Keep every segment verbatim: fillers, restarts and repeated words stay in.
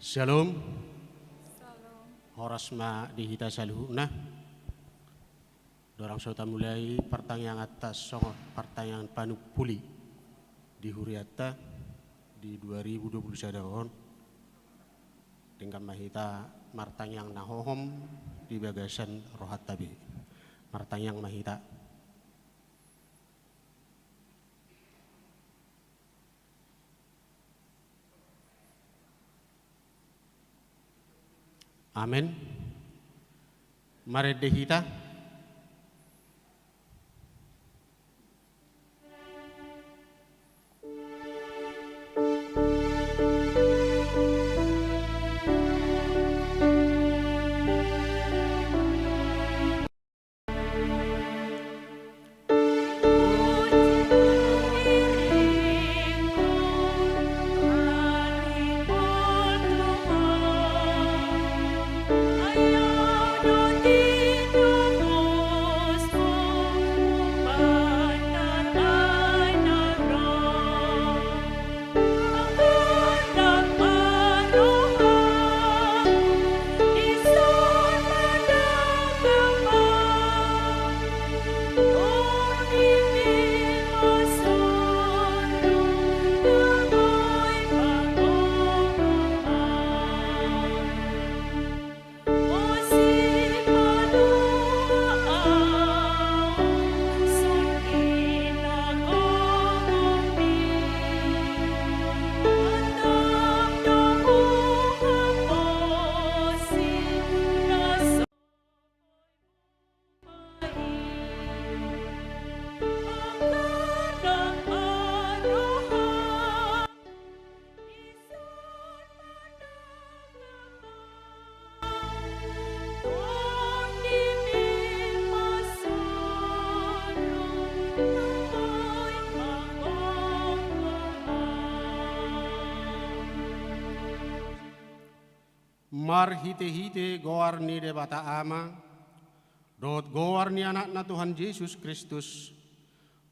Syalom. Horas ma di hita saluhutna. Dorang so tamulai partangianganta songon partangiangan panumpuli di hurianta di dua ribu dua puluh sada on. Denggan ma hita martangiang na hohom di bagasan rohanta be. Martangiang ma hita. Amen. Marende hita. Marhitehite goar ni Debata Ama, dohot goar ni Anakna Tuhan Jesus Kristus,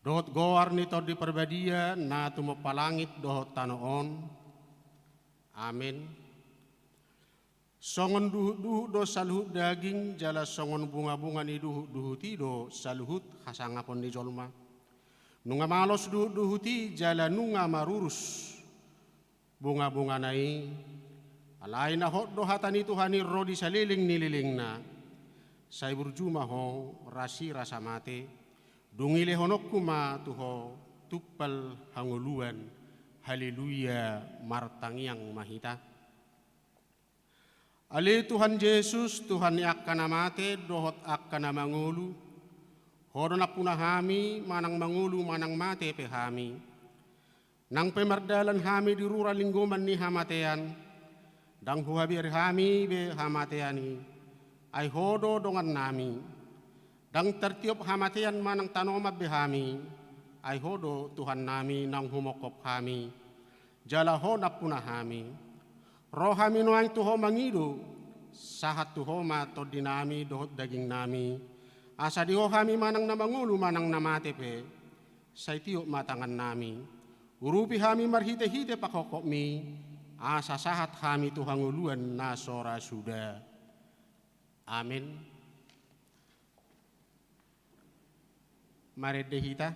dohot goar ni Tondi Parbadia na tumompa langit dohot tano on. Amen. Songon duhutduhut do saluhut daging, jala songon bungabunga ni duhutduhut i do saluhut hasangapon ni jolma. Nunga malos duhutduhut i, jala nunga marurus bungabungana i, alai na hot do hata ni Tuhan i ro di saleleng ni lelengna. Sai burju ma ho, rasi rasa mate, dung i lehononku ma tu ho tumpal hangoluan. Haleluya. Martangiang ma hita. Ale Tuhan Jesus, Tuhan ni angka na mate dohot angka na mangolu, Ho do nampuna hami, manang mangolu manang mate pe hami. Nang pe mardalan hami di rura linggoman ni hamatean, ndang huhabiari hami be hamatean i, ai Ho do dongannami. Ndang tartiop hamatean manang tanoman be hami, ai Ho do Tuhannami naung humongkop hami, jala Ho nampuna hami. Ro hami nuaeng tu Ho mangido, sahat tu Ho ma tondinami dohot dagingnami, asa di Ho hami manang na mangolu manang na mate pe, sai tiop ma tangannami. Urupi hami marhitehite panghophopmi, asa sahat hami tu hangoluan na so ra suda. Amen. Marende hita.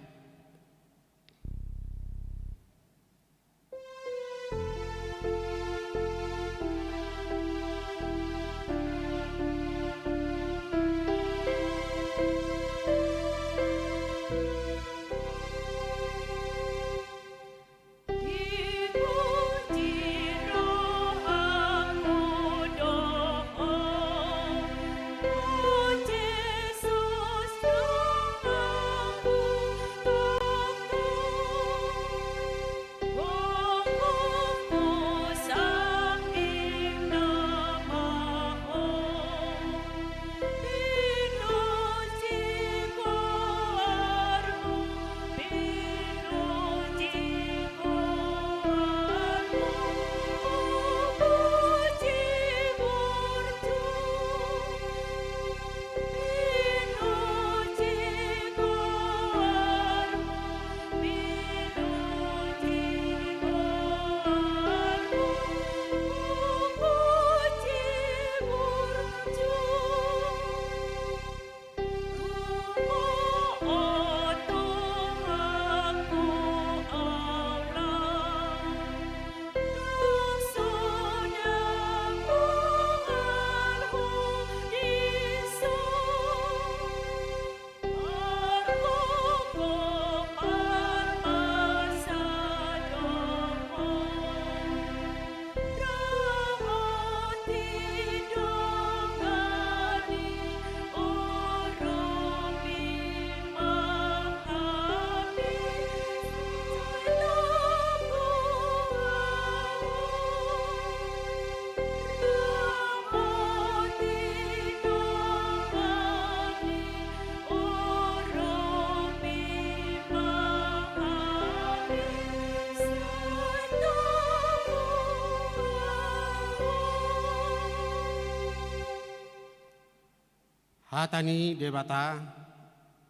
Hata ni Debata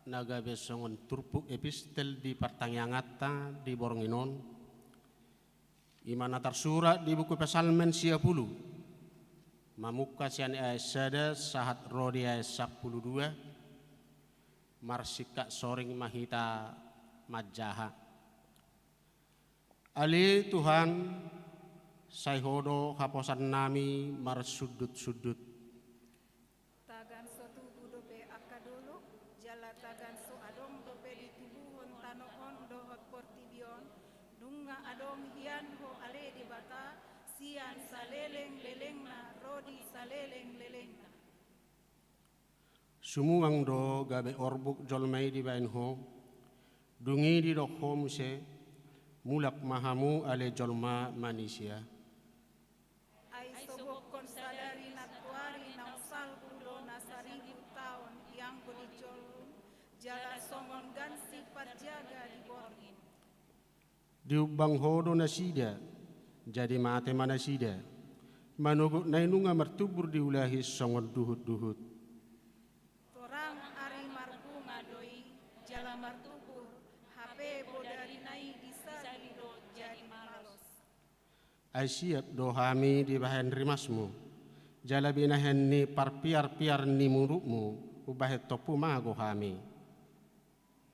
na gabe songon turpuk epistel di partangianganta di borngin on, i ma na tarsurat di buku Psalmen sia pulu, mamungka sian ayat sada sahat ro di ayat sampulu dua. Marsingkat soring ma hita manjaha. Ale Tuhan, sai Ho do haposannami marsundut-sundut. Tagan so tubu dope angka dolok, jala tagan so adong dope ditubuhon tano on dohot portibi on, nunga adong hian Ho ale Debata, sian saleleng-lelengna ro di saleleng-lelengna. Sumuang do gabe orbuk jolma i dibahen Ho, dung i didok Ho muse, mulak ma hamu ale jolma manisia. Ai sobokhon sadari nantoari naung salpu do na saribu taon i anggo di jolom, jala songon gansi parjaga di borngin. Diumbang Ho do nasida, jadi mate ma nasida. Manogot na i nunga martumbur diulahi songon duhut-duhut. Torang ari marbunga do i, jala martumbur, hape bodarina i disali do jadi malos. Ai siap do hami dibahen rimasmu, jala binahen ni parpiar-piar ni murukmu, umbahen tompu mago hami.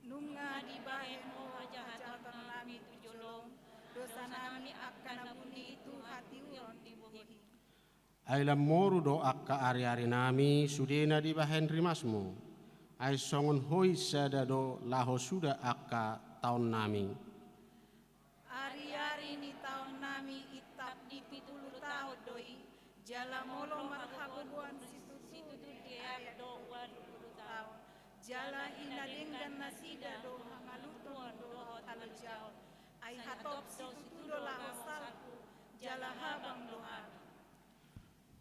Nunga dibahen Ho hajahatonnami tu jolom, dosanami angka na buni tu hatiuron di bohi. Ai lam moru do angka ari-arinami sudena dibahen rimasmu, ai songon hoi sada do laho suda angka taonnami. Ari-ari ni taonnami intap di pitu pulu taon do i, jala molo marhagogoan situtu di ayat dua pulu taon, jala hinadenggan nasida do hangaluton dohot halojaon, ai hatop situtu do laho salpu, jala habang do hami.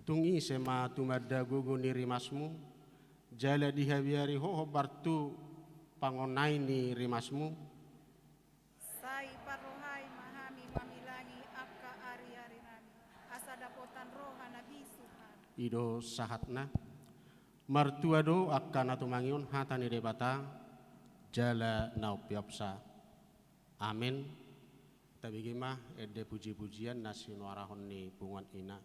Tung ise ma tumanda gogo ni rimasmu, jala dihabiari Ho hombar tu pangonai ni rimasmu? Sai parrohai ma hami mamilangi angka ari-arinami, asa dapotan roha na bisuk hami. I do sahatna. Martua do angka na tumangion hata ni Debata, jala na umpeopsa. Amen. Tabege ma ende puji-pujian na sinuarahon ni punguan ina.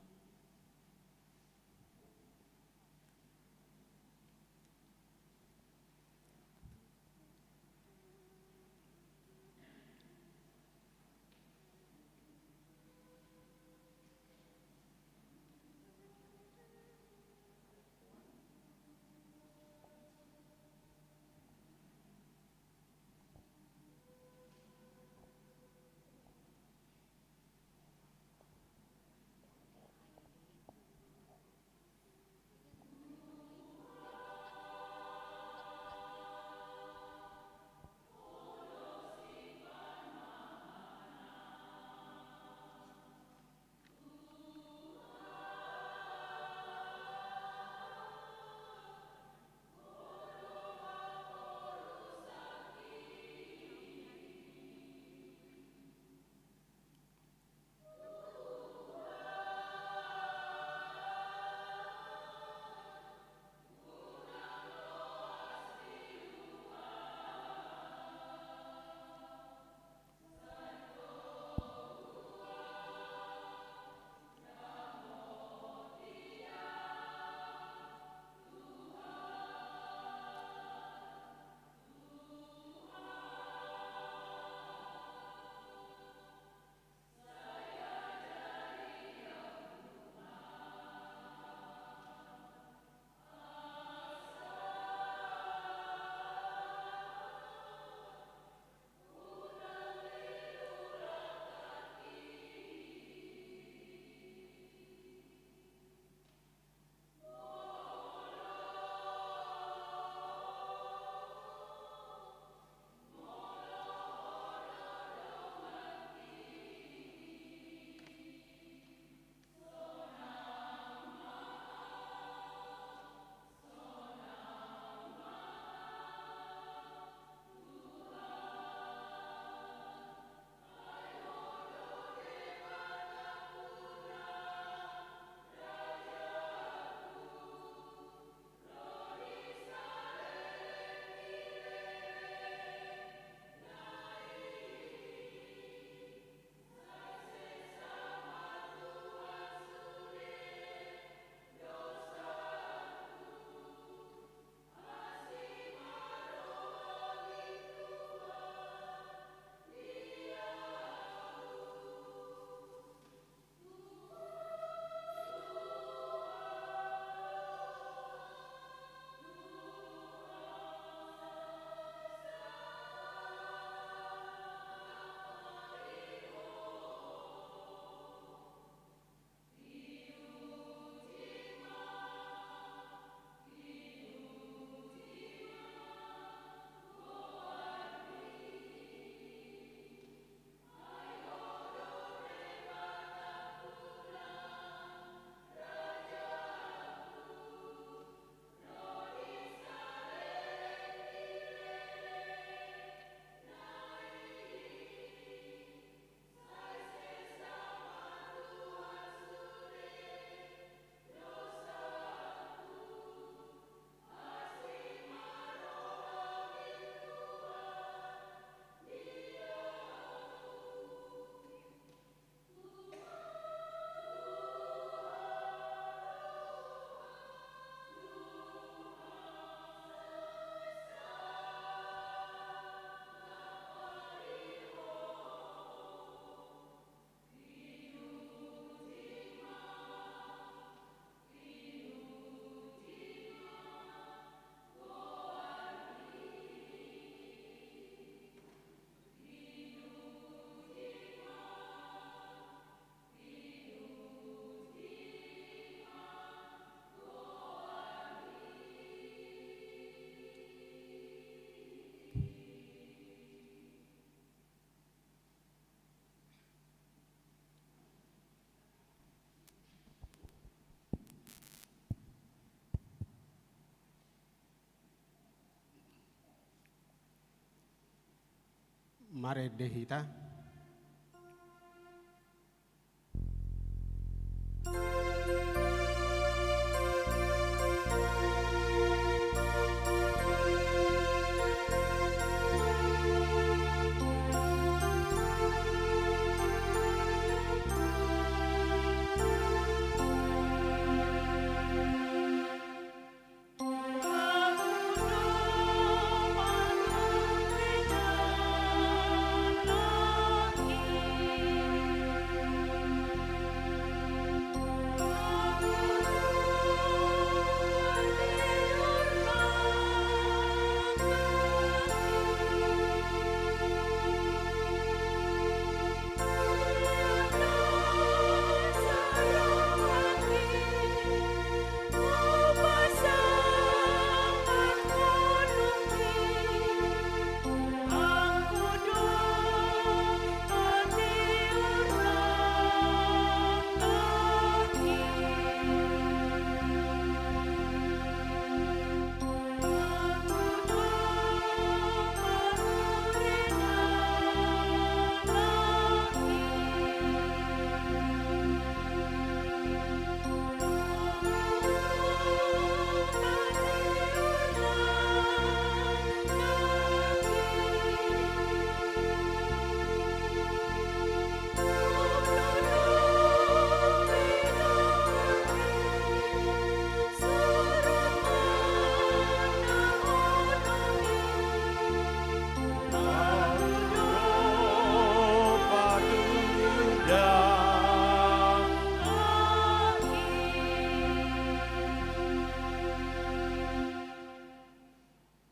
Marende hita.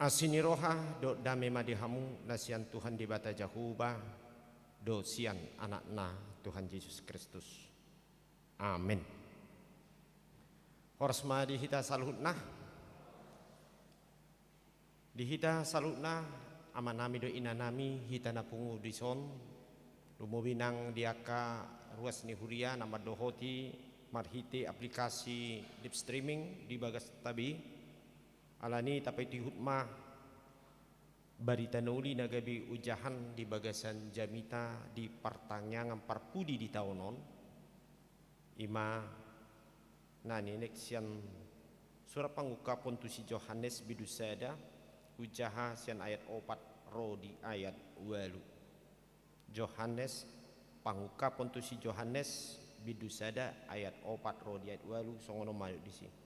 Asi ni roha dohot dame ma di hamu na sian Tuhan Debata Jahowa dohot sian Anakna Tuhan Jesus Kristus. Amen. Horas ma di hita saluhutna. Di hita saluhutna, amanami dohot inanami, hita na pungu dison, lumobi nang di angka ruas ni huria na mandohoti marhite aplikasi live streaming di bagas tabi. Alani i tapaihutihut ma barita na uli na gabe hujahan di bagasan jamita di partangiangan parpudi di taon on. I ma na nienet sian surat pangungkapon tu si Johannes bindu sada, hujaha sian ayat opat ro di ayat ualu. Johannes, pangungkapon tu si Johannes bindu sada ayat opat ro di ayat ualu, songon on ma disi.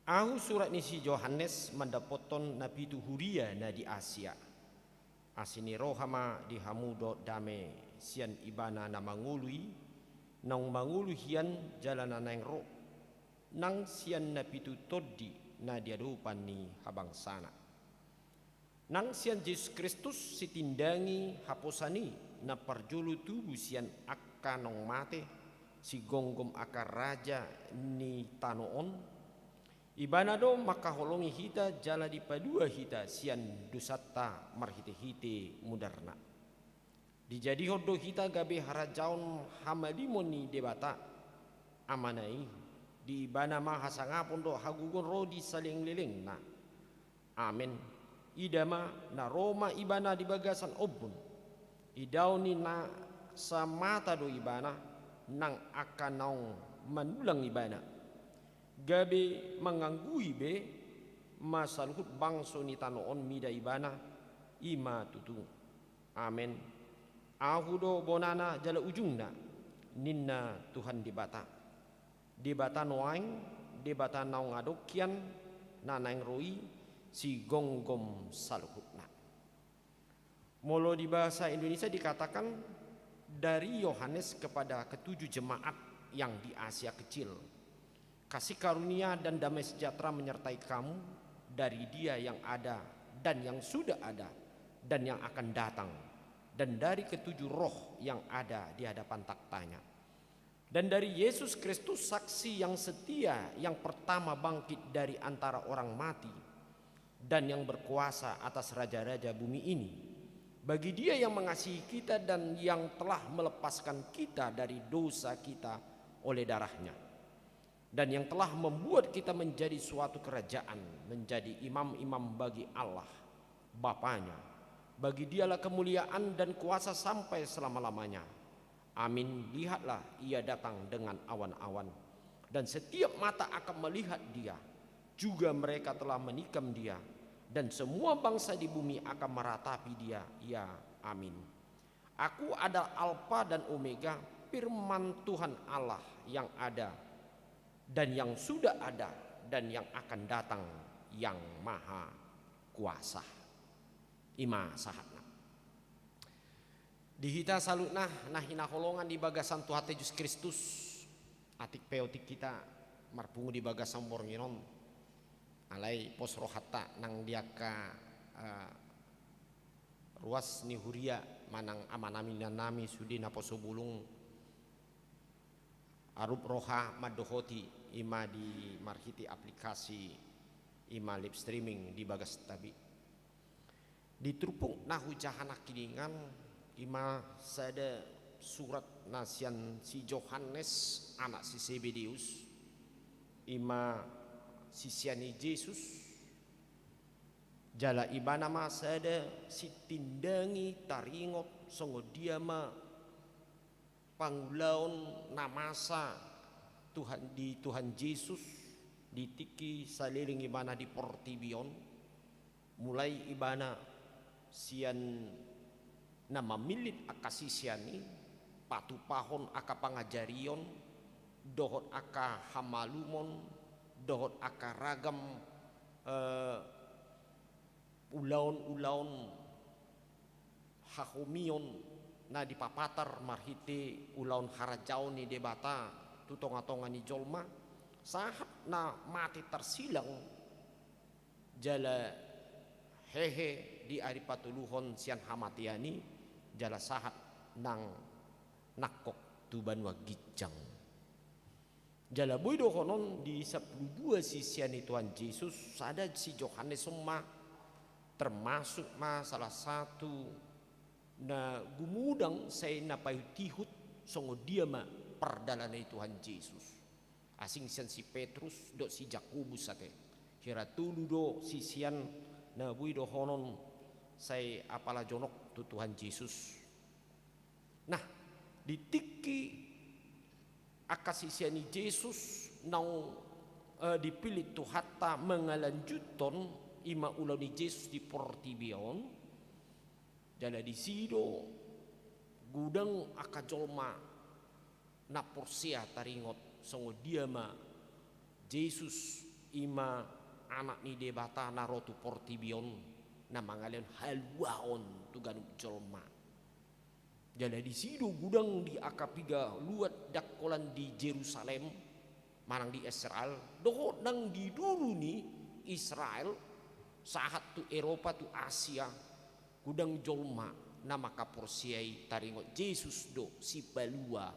Ahu surat ni si Johannes mandapothon na pitu huria na di Asia. Asi ni roha ma di hamu dohot dame sian ibana na mangolu i, naung mangolu hian jala na naeng ro, nang sian na pitu tondi na di adopan ni habangsana. Nang sian Jesus Kristus sitindangi haposan i na parjolo tubu sian angka naung mate, sigomgom angka raja ni tano on. Ibana do mangkaholongi hita jala dipadua hita sian dosanta marhitehite mudarna. Dijadihon do hita gabe harajaon hamalimon ni Debata, Amana i, di ibana ma hasangapon dohot hagogoon ro di salelenglelengna. Amen. Ida ma, na ro ma ibana di bagasan ombun. Idaon ni nasa mata do ibana, nang angka naung manulang ibana. Gabe manganggui be ma saluhut bangso ni tano on mida ibana, i ma tutu. Amen. Ahu do bonana jala ujungna, ninna Tuhan Debata. Debata nuaeng, Debata naung adong hian, na naeng ro i, sigomgom saluhutna. Molo di bahasa Indonesia dikatakan dari Yohanes kepada ketujuh jemaat yang di Asia Kecil. Kasih karunia dan damai sejahtera menyertai kamu dari Dia yang ada dan yang sudah ada dan yang akan datang, dan dari ketujuh roh yang ada di hadapan taktanya. Dan dari Yesus Kristus, saksi yang setia, yang pertama bangkit dari antara orang mati, dan yang berkuasa atas raja-raja bumi ini. Bagi Dia yang mengasihi kita dan yang telah melepaskan kita dari dosa kita oleh darah-Nya, dan yang telah membuat kita menjadi suatu kerajaan, menjadi imam-imam bagi Allah Bapanya. Bagi Dialah kemuliaan dan kuasa sampai selama-lamanya. Amin. Lihatlah, Ia datang dengan awan-awan, dan setiap mata akan melihat Dia. Juga mereka telah menikam Dia, dan semua bangsa di bumi akan meratapi Dia. Ya, amin. Aku adalah Alfa dan Omega, firman Tuhan Allah yang ada, dan yang sudah ada, dan yang akan datang, Yang Maha Kuasa. I ma sahatna. Di hita saluhutna na hinaholongan di bagasan Tuhanta Jesus Kristus, atik pe otik hita marpungu di bagasan borngin on. Alai pos rohanta nang di angka, eh, ruas ni huria manang amanami, inanami, sude naposo bulung, arup roha mandohoti, i ma di marhite aplikasi, i ma live streaming di bagas tabi. Di turpuk na hujaha nangkiningan, i ma sada surat na sian si Johannes, anak si Sebedeus, i ma sisean ni Jesus, jala ibana ma sada sitindangi taringot songon dia ma pangulaon na masa Tuhan, di Tuhan Jesus di tingki saleleng ibana di portibi on. Mulai ibana sian na mamillit angka sisean i, patupahon angka pangajarion, dohot angka hamalumon, dohot angka ragam, eh, ulaon-ulaon hahomion na dipapatar marhite ulaon harajaon ni Debata tu tonga-tonga ni jolma, sahat na mate tarsilang, jala hehe di ari patoluhon sian hamatean i, jala sahat nang nangkok tu banua ginjang. Jala boi dohonon di sampulu dua sisean ni Tuhan Jesus, sada si Johannes on ma, termasuk ma salah satu na gumodang sai na paihut-ihut songon dia ma pardalanan ni Tuhan Jesus. Asing sian si Petrus dohot si Jakobus ate. Hira tolu do sisean na boi dohonon sai apala jonok tu Tuhan Jesus. Nah, di tingki angka sisean ni Jesus naung, eh, dipillit Tuhanta mangalanjuthon i ma ulaon ni Jesus di portibi on, jala disi do godang angka jolma na porsea taringot songon dia ma Jesus i ma Anak ni Debata na ro tu portibi on na mangalehon haluaon tu ganup jolma. Jala disi do godang di angka piga luat dangkolan di Jerusalem, manang di Israel, dohot nang di duru ni Israel, sahat tu Eropa, tu Asia, godang jolma na mangkaporseai taringot Jesus do sipalua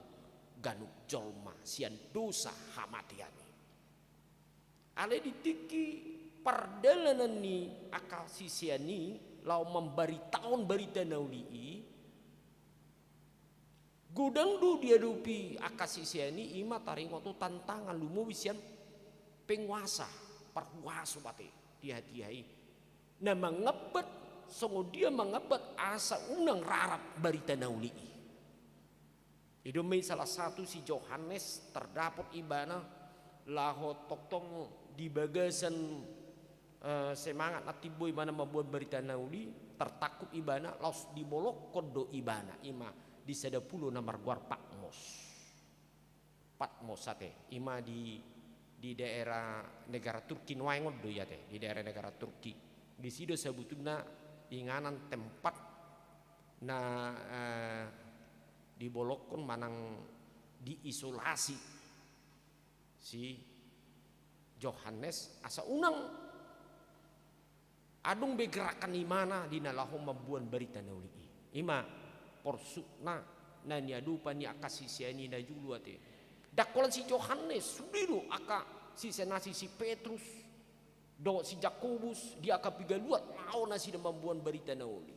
ganup jolma sian dosa hamatean i. Alai di tingki pardalanan ni angka sisean i laho mambaritahon barita na uli i, godang do diadopi angka sisean i, i ma taringot tu tantangan lumobi sian penguasa, parhuaso ate, tiha-tiha i. Na mangambat, songon dia mangambat asa unang rarap barita na uli i. I do ma i salah satu si Johannes tardapot ibana laho tongtong di bagasan, eh, semangat na timbo ibana mamboan barita na uli, tartangkup ibana, laos dibolongkon do ibana, i ma di sada pulo na margoar Patmos. Patmos ate, i ma di, di daerah negara Turki nuaeng on do i ate, di daerah negara Turki. Disi do sabutulna inganan tempat na, eh, dibolongkon manang diisolasi si Johannes asa unang adong be gerakan imana di na laho mamboan barita na uli i. I ma porsukna na niadopan ni angka sisean i na jolo ate. Dangkolan si Johannes, sude do angka sisean na si, si Petrus dohot si Jakobus, di angka piga luat laho nasida mamboan barita na uli.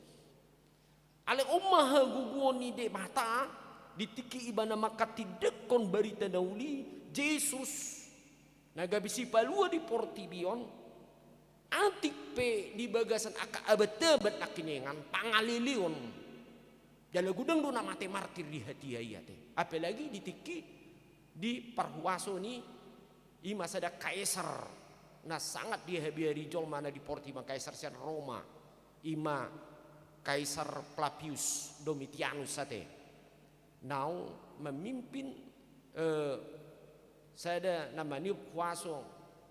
Alai on ma hagogoon ni Debata, di tingki ibana manghatindanghon barita na uli, Jesus, na gabe sipalua di portibi on, Atik pe di bagasan angka abad-abad nangkiningan pangaleleon. Jala godang do na mate martir di hatiha i ate. Apalagi di tingki di parhuaso ni ima sada kaisar na sangat dihabiari jolma na di portibi on, kaisar sian Roma, ima Kaisar Flavius Domitianus ate. Naung memimpin, eh, sada na maniop huaso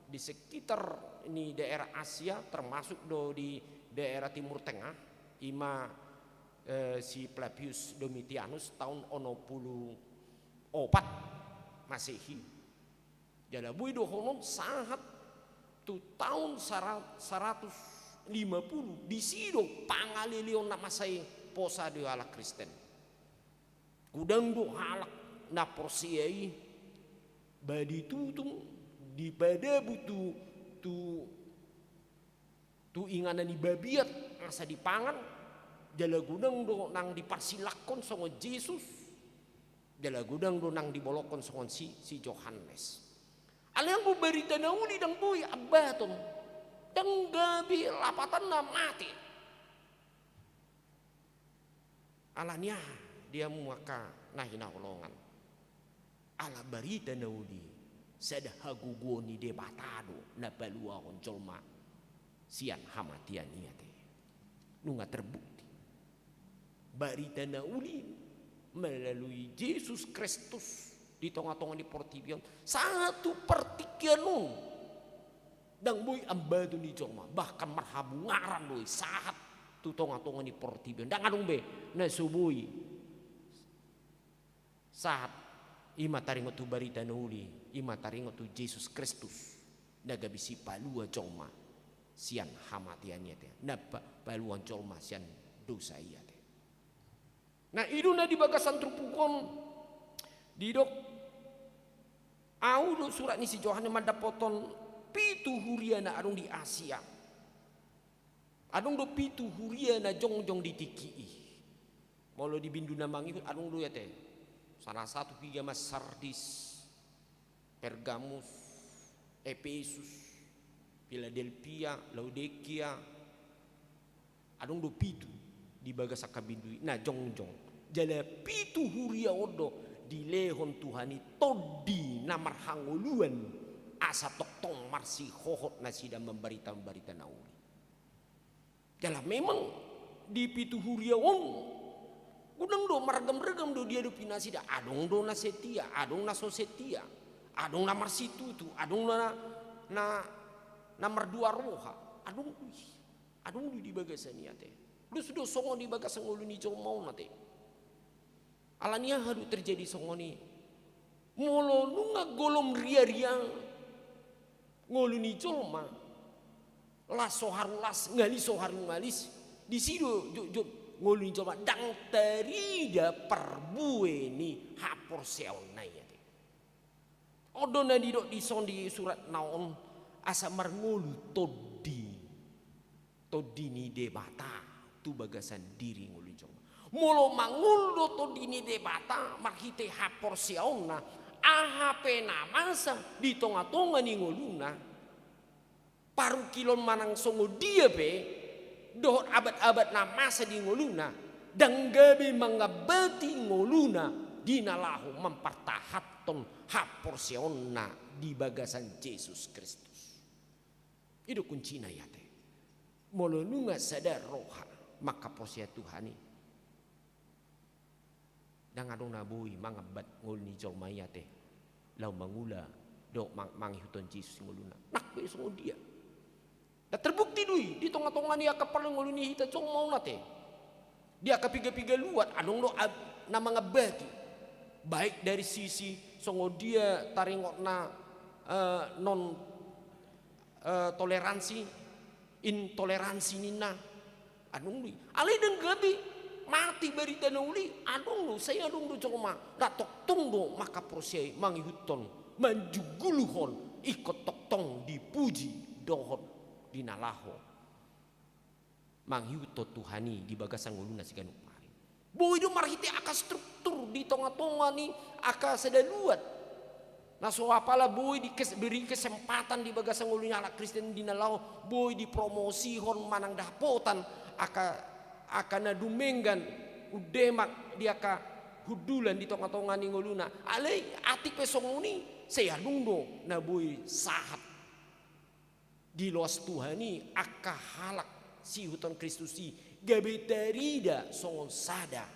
di sekitar ni daerah Asia, termasuk do di daerah Timur Tengah, ima, eh, si Flavius Domitianus taon onom pulu opat Masehi. Jala boi dohonon sahat tu taon sara-, saratus lima pulu, disi do pangaleleon na masa i posa di halak Kristen. Godang do halak na porsea i, ba ditutung, dipadabu tu, tu, tu inganan ni babiat asa dipangan, jala godang do nang diparsilakkon songon Jesus, jala godang do nang dibolongkon songon si, si Johannes. Alai anggo barita na uli ndang boi ambaton, ndang gabe lapatanna mate. Ala ni aha di hamu angka na hinaholongan? Ala barita na uli, sada hagogoon ni Debata do na paluahon jolma sian hamatean i ate. Nunga terbukti. Barita na uli melalui Jesus Kristus di tonga-tonga ni portibi on, sahat tu partingkian on. Ndang boi ambaton ni jolma, bahkan marhabungaran do i sahat tu tonga-tonga ni portibi on. Ndang adong be na so boi sahat, ima taringot tu barita na uli, ima taringot tu Jesus Kristus na gabe sipalua jolma sian hamatean i ate, na pa-, paluahon jolma sian dosa i ate. Nah, i do na di bagasan turpuk on didok, ahu do surat ni si Johannes mandapothon pitu huria na adong di Asia. Adong do pitu huria na jongjong di tingki i. Molo di bindu na mangihut adong do i ate. Salah satu piga ma Sardis, Pergamus, Epesus, Piladelpia, Laodikia. Adong do pitu di bagas angka bindu i na jongjong. Jala pitu huria on do dilehon Tuhan i tondi na marhangoluan asa tongtong marsihohot nasida mambaritahon barita na uli. Jala memang di pitu huria on godang do, marragam-ragam do diadopi nasida. Adong do na setia, adong na so setia, adong na marsitutu, adong na, na, na mardua roha. Adong do i, adong do i di bagasan i ate. Dos do songon i di bagasan ngolu ni jolma on ate. Ala ni aha do terjadi songon i? Molo nunga golom riaria ngolu ni jolma, las so haru las, ngalis so haru ngalis, disi do jotjot ngolu ni jolma ndang tarida parbue ni haporseaonna i ate. On do na didok dison di suratna on, asa marngolu tondi, tondi ni Debata tu bagasan diri ngolu ni jolma. Molo mangolu do tondi ni Debata marhite haporseaonna, aha pe na masa di tonga-tonga ni ngoluna, parungkilon manang songon dia pe dohot abad-abad na masa di ngoluna, ndang gabe mangambati ngoluna di na laho mampartahanhon haporseaonna di bagasan Jesus Kristus. I do kuncina i ate. Molo nunga sada roha mangkaporsea Tuhan i, ndang adong na boi mangambat ngolu ni jolma i ate, laho mangula dohot mang-, mangihuthon Jesus ngoluna. Nang pe songon dia. Ndang terbukti do i di tonga-tonga ni angka parngoluon ni hita jolma on ate. Di angka piga-piga luat adong do ab-, na mangambati. Baik dari sisi songon dia taringot na, eh, non, eh, toleransi, intoleransi ninna. Adong do i. Alai ndang gabe mate barita na uli, adong do, sai adong do jolma na tongtong do mangkaporseai, mangihuthon, manjungguluhon, ingkon tongtong dipuji dohot di na laho mangihuthon Tuhan i di bagasan ngoluna siganup ari. Boi do marhite angka struktur di tonga-tonga ni angka sada luat. Na so apala boi dikes-, diberi kesempatan di bagasan ngolu ni halak Kristen di na laho boi dipromosihon manang dapotan angka, angka na dumenggan undemak di angka hundulan di tonga-tonga ni ngoluna. Alai atik pe songon i, sai adong do na boi sahat diloas Tuhan i angka halak siihuthon Kristus i, gabe tarida songon sada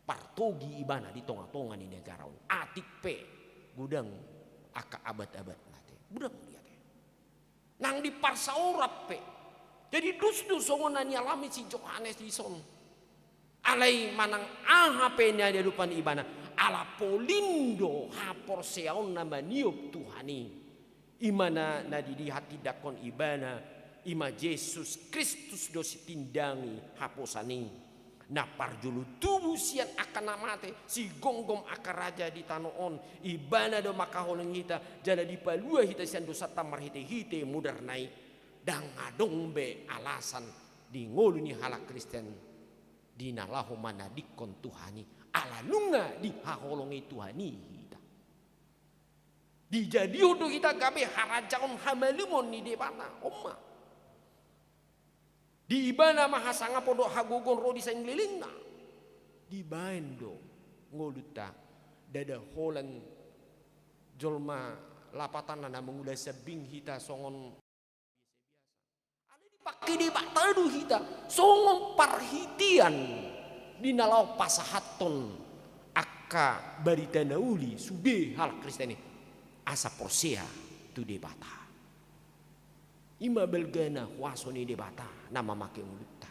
partogi ibana di tonga-tonga ni negara on. Atik pe godang angka abad-abadna te, godang dia te. Nang diparsaoran pe. Jadi dos do songon na nialami si Johannes dison. Alai manang aha pe na diadopan ibana, ala polin do haporseaonna maniop Tuhan i. I ma na, na di, dihatindangkon ibana, i ma Jesus Kristus do sitindangi haposan i. Na parjolo tubu sian angka na mate, sigomgom angka raja di tano on, ibana do mangkaholongi hita, jala dipalua hita sian dosanta marhite-hite mudarna i. Ndang adong be alasan di ngolu ni halak Kristen di na laho manadingkon Tuhan i, ala nunga dihaholongi Tuhan i hita. Dijadihon do hita gabe harajaon hamalumon ni Debata, on ma. Di ibana ma hasangapon dohot hagogoon ro di salelengna. Dibaen do ngolunta, ndada holan jolma lapatanna na mangula sambing hita songon Alai dipangke Debata do hita songon parhitean di na laho pasahathon angka barita na uli sude halak Kristen i asa porsea tu Debata. I ma balgana huaso ni Debata na mamangke ngolunta.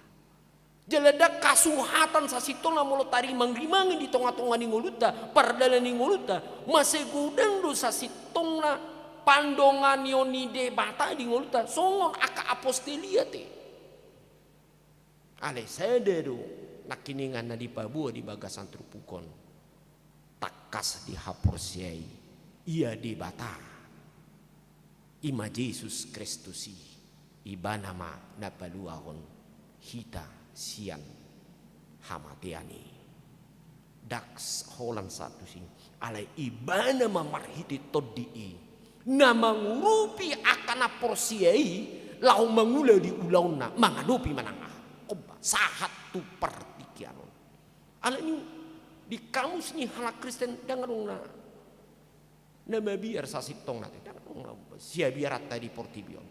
Jala ndang hasuhatan sasintongna molo tarimang-rimangi di tonga-tonga ni ngolunta, pardalan ni ngolunta, mase godang do sasintongna pandonganion ni Debata di ngolunta, songon angka apostel i ate. Alai sada do nangkiningan na dipaboa di bagasan turpuk on. Tangkas dihaporseai ia Debata, i ma Jesus Kristus i, ibana ma na paluahon hita sian hamatean i. Ndang holan sahat tusi, alai ibana ma marhite Tondi i na mangurupi angka na porsea i laho mangula di ulaonna mangadopi manang aha. Omba sahat tu partingkian on. Alani di kamus ni halak Kristen ndang adong na, na mabiar sasintongna te, ndang adong na siabiaranta di portibi on.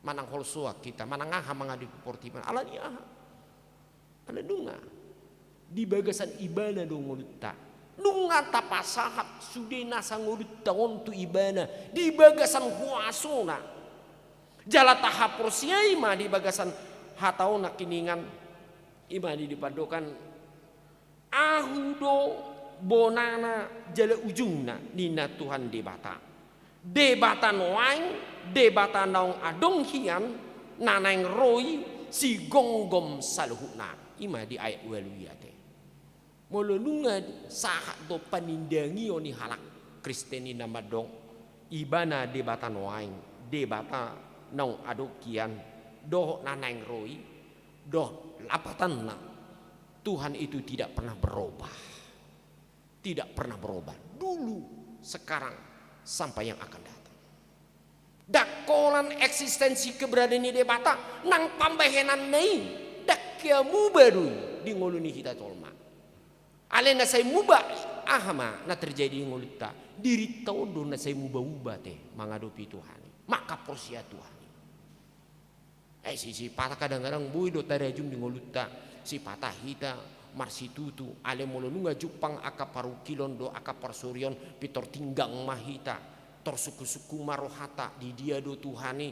Manang holsoan hita, manang aha mangadopi portibi on. Alani aha? Ala nunga di bagasan ibana do ngolunta. Nunga tapasahat sude nasa ngolunta on tu ibana di bagasan huasona. Jala tahaporseai ma di bagasan hata on nangkiningan, i ma di, di padokan, ahu do bonana jala ujungna, ninna Tuhan Debata. Debata nuaeng, Debata naung adong hian, na naeng ro i, sigomgom saluhutna. I ma di ayat ualu i ate. Molo nunga sahat do panindangion ni halak Kristen i na mandok, ibana Debata nuaeng, Debata naung adong hian, dohot na naeng ro i, dohot lapatanna, Tuhan itu tidak pernah berubah. Tidak pernah berubah. Dulu, sekarang, sampai yang akan datang. Ndang holan eksistensi keberadaan ni Debata nang pambahenanna i, ndang hea muba do i di ngolu ni hita jolma. Alai na sai muba, aha ma na terjadi di ngolunta? Dirinta on do na sai muba-uba te mangadopi Tuhan i, manghaporsea Tuhan i. Eh, si, sipata kadang-kadang boi do tarajum di ngolunta, sipata hita marsitutu, alai molo nunga jumpang angka parungkilon dohot angka parsorion, pintor tinggang ma hita, tor sungkun-sungkun ma rohanta, di dia do Tuhan i,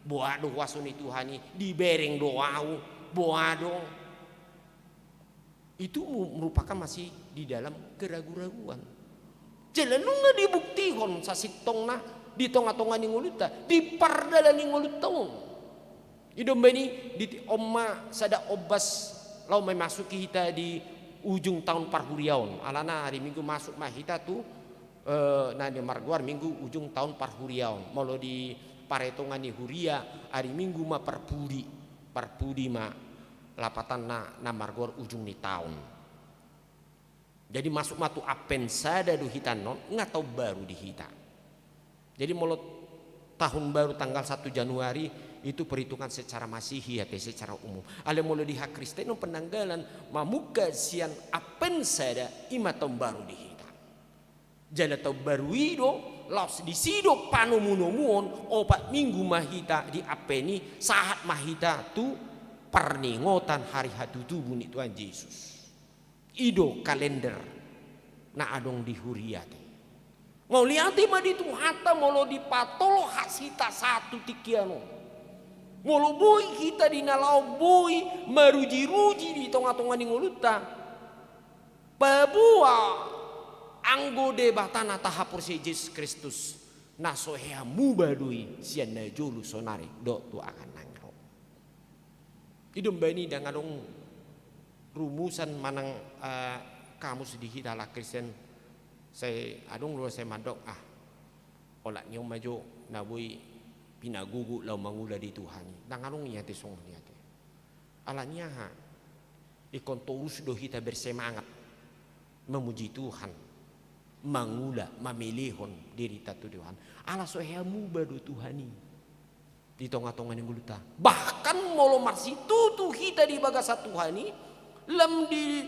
boha do huaso ni Tuhan i, dibereng do ahu, boha do. Itu mu-, merupakan masih di dalam keragu-raguan. Jala nunga dibuktihon sasintongna di tonga-tonga ni ngolunta, di pardalan ni ngolunta on. I do umbahen i di ti-, on ma sada ombas laho mamasuki hita di ujung taon parhuria on. Alana ari Minggu masuk ma hita tu, eh, na margoar Minggu ujung taon parhuria on. Molo di parhitongan ni huria, ari Minggu ma parpudi, parpudi ma lapatanna na margoar ujung ni taon. Jadi masuk ma tu Advent sada do hita annon, nga taon baru di hita. Jadi molo tahun baru tanggal satu Januari itu perhitungan secara Masehi ate, secara umum. Alai molo di hakristenon penanggalan mamungka sian Advent sada, i ma taon baru di hita. Jala taon baru i do, laos disi do panomunomuon, opat minggu ma hita di Advent i, sahat ma hita tu parningotan hari hatutubu ni Tuhan Jesus. I do kalender na adong di huria ate. Mauliate ma di Tuhanta molo dipatolhas hita sahat tu tingki on. Molo boi hita di na laho boi marujiruji di tongatonga ni ngolunta, paboa anggo Debata na tahaporseai Jesus Kristus, na so hea muba do i sian na jolo, sonari dohot tu angka na ro. I do umbahen i ndang adong rumusan manang, eh, kamus di hita halak Kristen, sai adong do sai mandok, ah, olat ni on ma jo na boi pinagogo laho mangula di Tuhan i. Ndang adong i ate songon i ate. Ala ni aha? Ingkon torus do hita bersemangat mamuji Tuhan, mangula, mamelehon dirita tu Tuhan. Ala so hea muba do Tuhan i di tongatonga ni ngolunta. Bahkan molo marsitutu hita di bagasan Tuhan i, lam di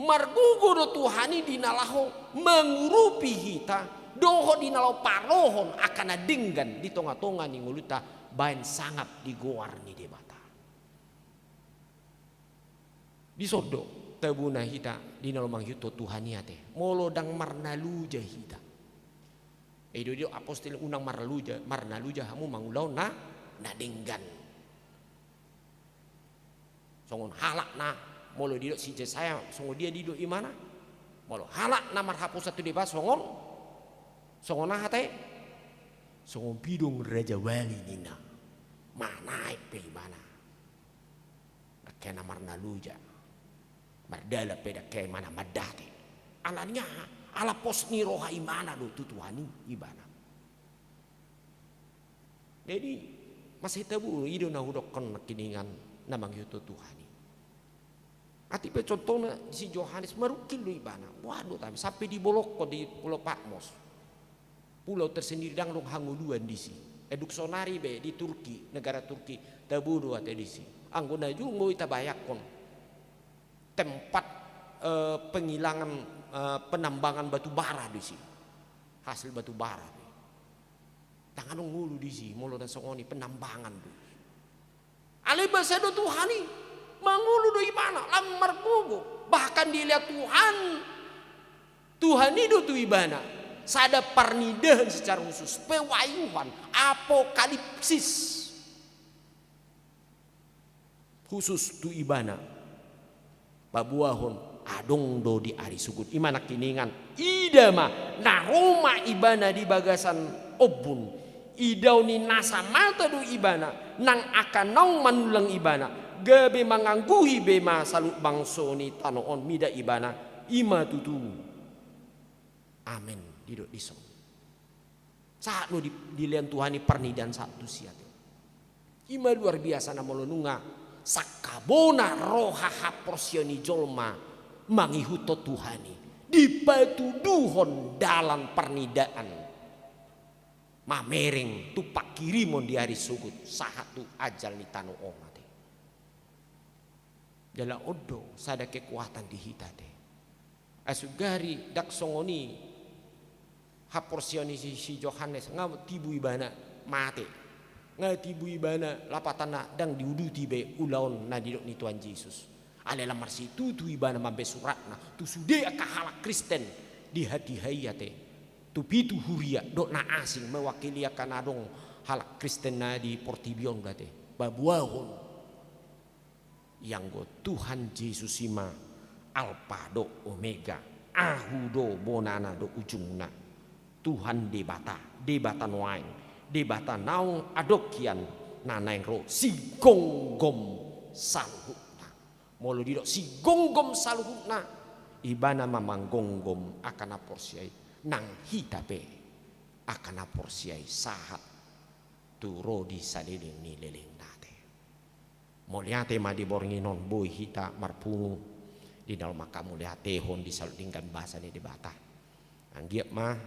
margogo do Tuhan i di na laho mangurupi hita, dohot di na laho parohon angka na denggan di tongatonga ni ngolunta, baen sangap di goar ni Debata. Dison do tabona hita di na laho mangihuthon Tuhan i ate, molo ndang marnaluja hita. I do didok apostel, unang marnaluja, marnaluja hamu mangulahon na, na denggan. Songon halak na, molo didok si Jesaya, songon dia didok ibana? Molo halak na marhaposan tu Debata songon, songon aha ate? Songon pidong rajawali ninna. Manaek pe ibana. Ndang hea na marnaluja. Mardalan pe ndang hea ibana mandate. Ala ni aha? Ala pos ni roha ibana do tu Tuhan i ibana. Jadi, masa hita buru, i do na hudokkon nangkiningan na mangihuthon Tuhan i. Atik pe contohna si Johannes, marungkil do ibana. Waduh, tapi sampe dibolongkon di Pulau Patmos. Pulau tersendiri, ndang adong hangoluan disi. Eh, dung sonari be di Turki, negara Turki, tabo do ate disi. Anggo na jumbo i tabayangkon tempat, eh, pengilangan, eh, penambangan batu bara disi. Hasil batu bara. Ndang adong ngolu disi, molo na songon i penambangan do. Alai basa do Tuhan i, mangolu do ibana, lam margogo. Bahkan dilehon Tuhan, Tuhan i do tu ibana sada parnidahan secara khusus, pewayuhan, apokalipsis. Khusus tu ibana. Paboahon adong do di ari sogot. I ma nangkiningan, ida ma, na ro ma ibana di bagasan ombun. Idaon ni nasa mata do ibana, nang angka naung manullang ibana, gabe mangangguhi be ma saluhut bangso ni tano on mida ibana, i ma tutu. Amen, didok dison. Sahat do di, dilehon Tuhan i parnidahan sahat tusi ate. I ma luar biasa na molo nunga sangkabona roha haporseaon ni jolma mangihuthon Tuhan i, dipatuduhon dalan parnidaan mamereng tu pangkirimon di ari sogot sahat tu ajal ni tano on ate. Jala on do sada kekuatan di hita ate. Ai sugari ndang songon i haporseaon ni si, si Johannes, nga tibu ibana mate. Nga tibu ibana lapatanna ndang diuduti be ulaon na nidok ni Tuhan Jesus. Alai lam marsitutu ibana mambaen suratna tu sude angka halak Kristen di hatiha i ate. Tu pitu huria dohot na asing mewakili angka na adong halak Kristen na di portibi on do ate. Paboahon. Ianggo Tuhan Jesus i ma Alpa dohot Omega, ahu do bonana dohot ujungna. Tuhan Debata, Debata nuaeng, Debata naung adong hian, na naeng ro, sigomgom saluhutna. Molo didok sigomgom saluhutna, ibana ma manggomgom angka na porsea i, nang hita pe angka na porsea i sahat tu ro di saleleng ni lelengna ate. Mauliate ma di borngin on boi hita marpungu Di na ro manghamauliatehon di saluhut denggan basa ni Debata. Anggiat ma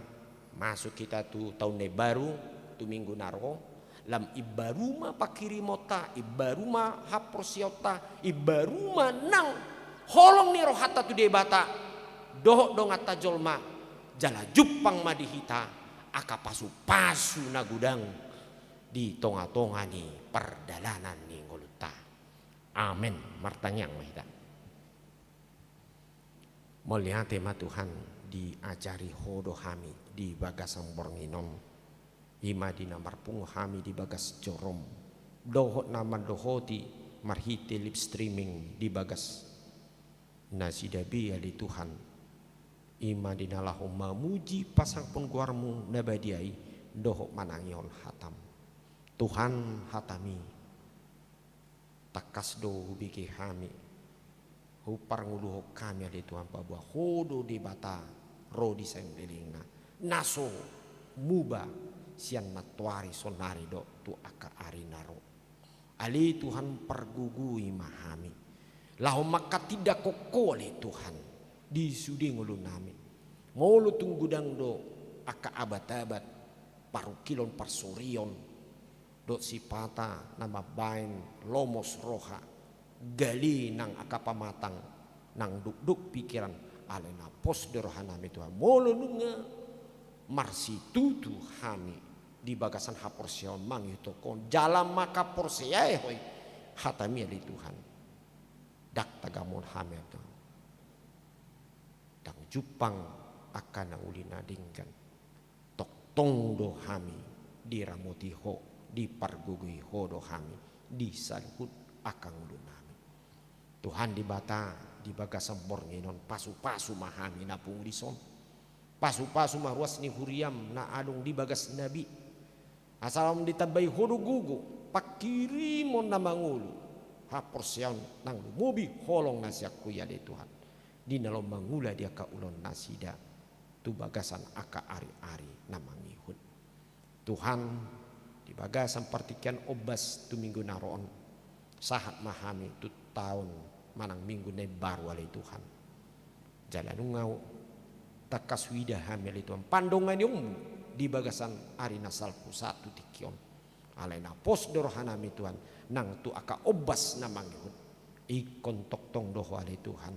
masuk hita tu taon na imbaru, tu minggu na ro, lam imbaru ma panghirimonta, imbaru ma haporseaonta, imbaru ma nang holong ni rohanta tu Debata dohot donganta jolma, jala jumpang ma di hita angka pasupasu na godang di tongatonga ni pardalanan ni ngolunta. Amen. Martangiang ma hita. Mauliate ma Tuhan, diajari Ho do hami di bagasan borngin on. I ma di na marpungu hami di bagas jorom, dohot na mandohoti marhite live streaming di bagas nasida be ale Tuhan. I ma di na laho mamuji pasangapon goarmu na badia i, dohot manangihon hatam. Tuhan, hatami tangkas do hubege hami, huparngoluhon hami ale Tuhan, paboa Ho do Debata ro di saleleng lelengna, na so muba sian nantoari, sonari dohot tu angka ari na ro. Ale Tuhan, pargogoi ma hami laho manghatindanghon Ho ale Tuhan di sude ngolunami. Molo tung godang do angka abat-abat, parungkilon, parsorion, dohot sipata na mambahen lomos roha, gale nang angka pamatang, nang dokdok pikiran, alai na pos do rohanami Tuhan, molo nunga marsitutu hami di bagasan haporseaon mangihuthon Ho, jala manghaporseai Ho i, hatami ale Tuhan, ndang tagamon hami Tuhan. Ndang jumpang angka na uli na denggan. Tongtong do hami diramoti Ho, dipargogoi Ho do hami di saluhut angka ngolunami. Tuhan Debata, di bagasan borngin on pasupasu ma hami na pungu dison. Pasupasu ma ruas ni huriam na adong di bagasna be. Asa lam ditambai Ho do gogo, panghirimon na mangolu, haporseaon nang lumobi holong na sian Ho i ale Tuhan, di na laho mangula di angka ulaon nasida tu bagasan angka ari-ari na mangihut. Tuhan, di bagasan partingkian ombas tu minggu na ro on, sahat ma hami tu taon manang minggu na imbaru ale Tuhan. Jala nunga tangkas huida hami ale Tuhan pandonganionmu di bagasan ari na salpu sahat tu tingki on. Alai na pos do rohanami Tuhan, nang tu angka ombas na mangihut, ingkon tongtong do Ho ale Tuhan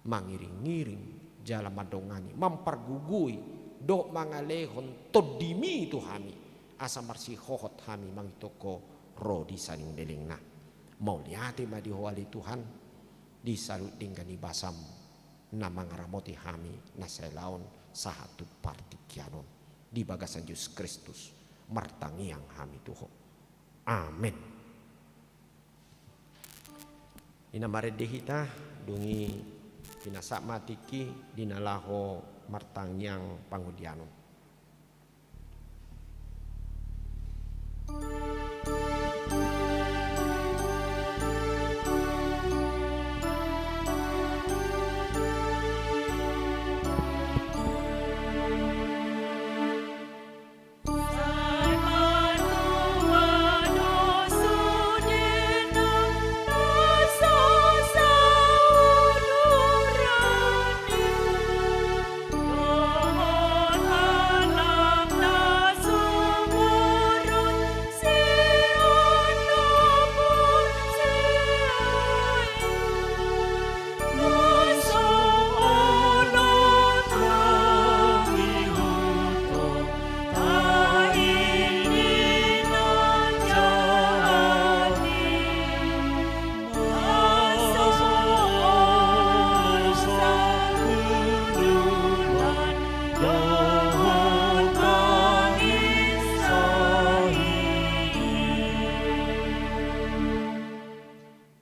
mangiringiring jala mandongani, mampargogoi dohot mangalehon tondimi tu hami, asa marsihohot hami mangihuthon Ho ro di saleleng lelengna. Mauliate ma di Ho ale Tuhan, di saluhut denggan ni basam na mangaramoti hami na sailaon sahat tu partingkian on. Di bagasan Jesus Kristus martangiang hami tu Ho. Amen. Di na marende hita, dung i pinasahat ma tingki di na laho martangiang pangodian on.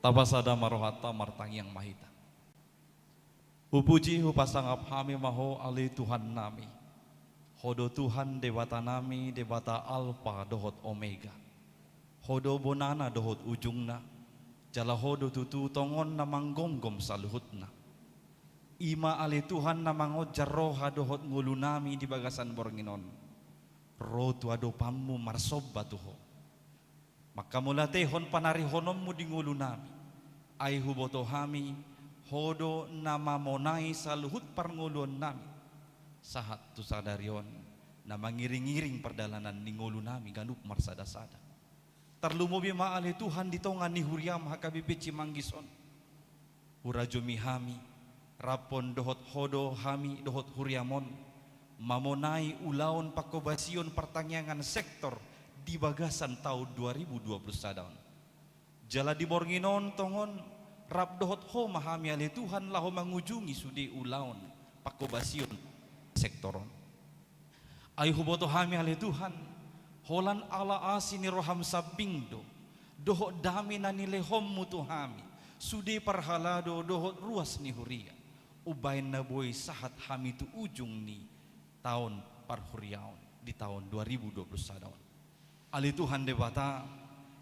Tapasada ma rohanta, martangiang ma hita. Hupuji, hupasangap hami ma Ho ale Tuhannami. Ho do Tuhan Debatanami, Debata Alpa dohot Omega. Ho do bonana dohot ujungna, jala Ho do tutu tongon na manggomgom saluhutna. I ma ale Tuhan na mangonjar roha dohot ngolunami di bagasan borngin on, ro tu adopanMu marsomba tu Ho. Manghamauliatehon panarihononMu di ngolunami, ai huboto hami Ho do na mamonai saluhut parngoluonnami, sahat tu sadari on na mangiring-iring pardalanan ni ngolunami ganup marsada-sada. Tarlumobi ma ale Tuhan di tonga ni huriam H K B P Cimanggis on. Hurajomi hami, rap on dohot Ho do hami dohot huriam on, mamonai ulaon pangkobasion partangiangan sektor di bagasan taon dua ribu dua puluh sada on. Jala di borngin on tongon, rap dohot Ho ma hami ale Tuhan laho mangujungi sude ulaon pangkobasion sektor on. Ai huboto hami ale Tuhan, holan ala asi ni roham sambing do, dohot dame na nilehonmu tu hami, sude parhalado dohot ruas ni huria, umbahen na boi sahat hami tu ujung ni taon parhuriaon di taon dua ribu dua puluh sada on. Ale Tuhan Debata,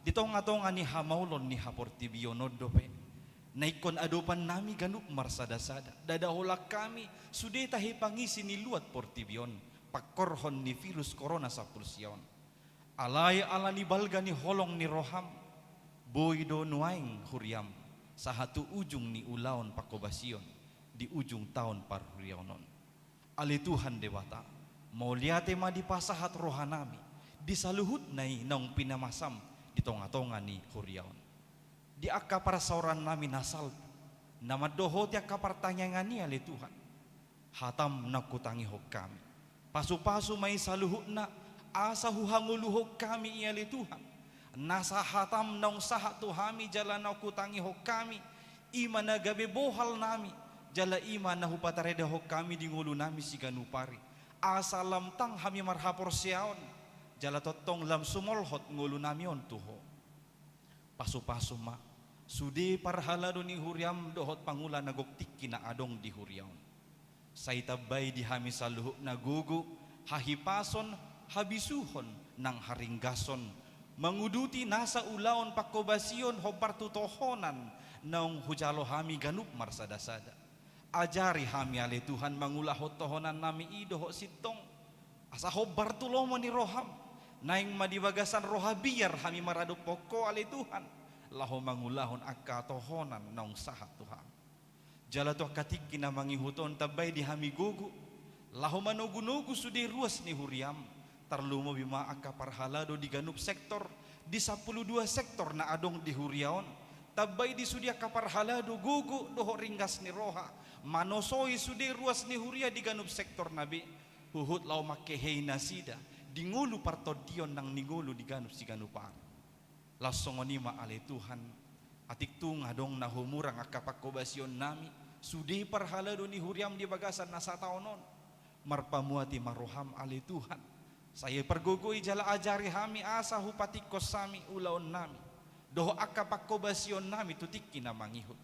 di tonga-tonga ni hamaolon ni haportibion on dope na ingkon adopannami ganup marsada-sada, ndada holan hami sude tahe pangisi ni luat portibi on, pangkorhon ni virus korona sampulu sia on. Alai ala ni balga ni holong ni roham, boi do nuaeng huriam sahat tu ujung ni ulaon pangkobasion di ujung taon parhuriaon on. Ale Tuhan Debata, mauliate ma dipasahat rohanami di saluhutna i naung pinamasam di tonga-tonga ni huria on. Di angka parsaorannami na salpu, na mandohoti angka partangiangan i ale Tuhan, hatam naung hutangihon hami. Pasu-pasu ma i saluhutna, asa huhangoluhon hami i ale Tuhan. Nasa hatam naung sahat tu hami jala naung hutangihon hami, i ma na gabe bohalnami, jala i ma na hupataridahon hami di ngolunami siganup ari. Asa lam tang hami marhaporseaon, jala tongtong lam sumolhot ngolunami on tu Ho. Pasu-pasu ma sude parhalado ni huriam dohot pangula na gok tingki na adong di huria on. Sai tambai di hami saluhutna gogo, hahipason, habisuhon, nang haringgason, manguduti nasa ulaon pangkobasion hombar tu tohonan naung hujalo hami ganup marsada-sada. Ajari hami ale Tuhan mangulahon tohonannami i dohot sintong, asa hombar tu lomo ni roham. Naeng ma di bagasan roha biar hami maradophon Ho ale Tuhan, laho mangulahon angka tohonan naung sahat tu hami. Jala tu angka tingki na mangihut on tambai di hami gogo, laho manogu-nogu sude ruas ni huriam, tarlumobi ma angka parhalado di ganup sektor, di sampulu dua sektor na adong di huria on, tambai di sude angka parhalado gogo dohot ringgas ni roha, manosoi sude ruas ni huria di ganup sektor na be, huhut laho mangkehei nasida di ngolu partondion nang ni ngolu di ganup siganup ari. Laos songon i ma ale Tuhan, atik tung adong na humurang angka pangkobasionnami, sude parhalado ni huriam di bagasan na sataon on. Marpamuati ma roham ale Tuhan. Sai pargogoi jala ajari hami asa hupatingkos hami ulaonnami dohot angka pangkobasionnami tu tingki na mangihut.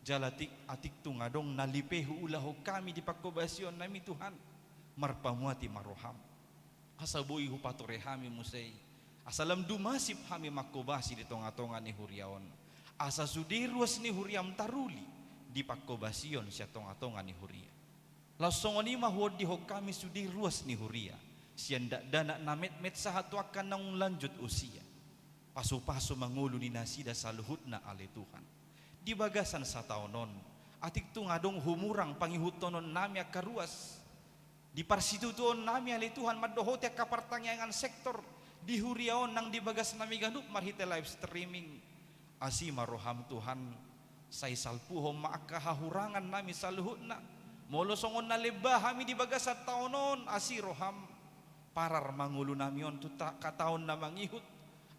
Jala atik, atik tung adong na lipe huulahon hami di pangkobasionnami Tuhan, marpamuati ma roham. Asa boi hupatore hami muse i, asa lam dumasip hami mangkobasi di tonga-tonga ni huria on, asa sude ruas ni huriam taruli di pangkobasion sian tonga-tonga ni huria. Laos songon i ma huondihon hami sude ruas ni huria, sian dakdanak na metmet sahat tu angka naung lanjut usia. Pasu-pasu ma ngolu ni nasida saluhutna ale Tuhan. Di bagasan sataon on, atik tung adong humurang pangihuthononnami angka ruas. Di parsitutuonnami ale Tuhan mandohoti angka partangiangan sektor di huria on nang di bagasnami ganup marhite live streaming. Asi ma roham Tuhan, sai salpuhon ma angka hahurangannami saluhutna. Molo songon na lemba hami di bagasan taon on, asi roham. Parar ma ngolunami on tu ta-, angka taon na mangihut.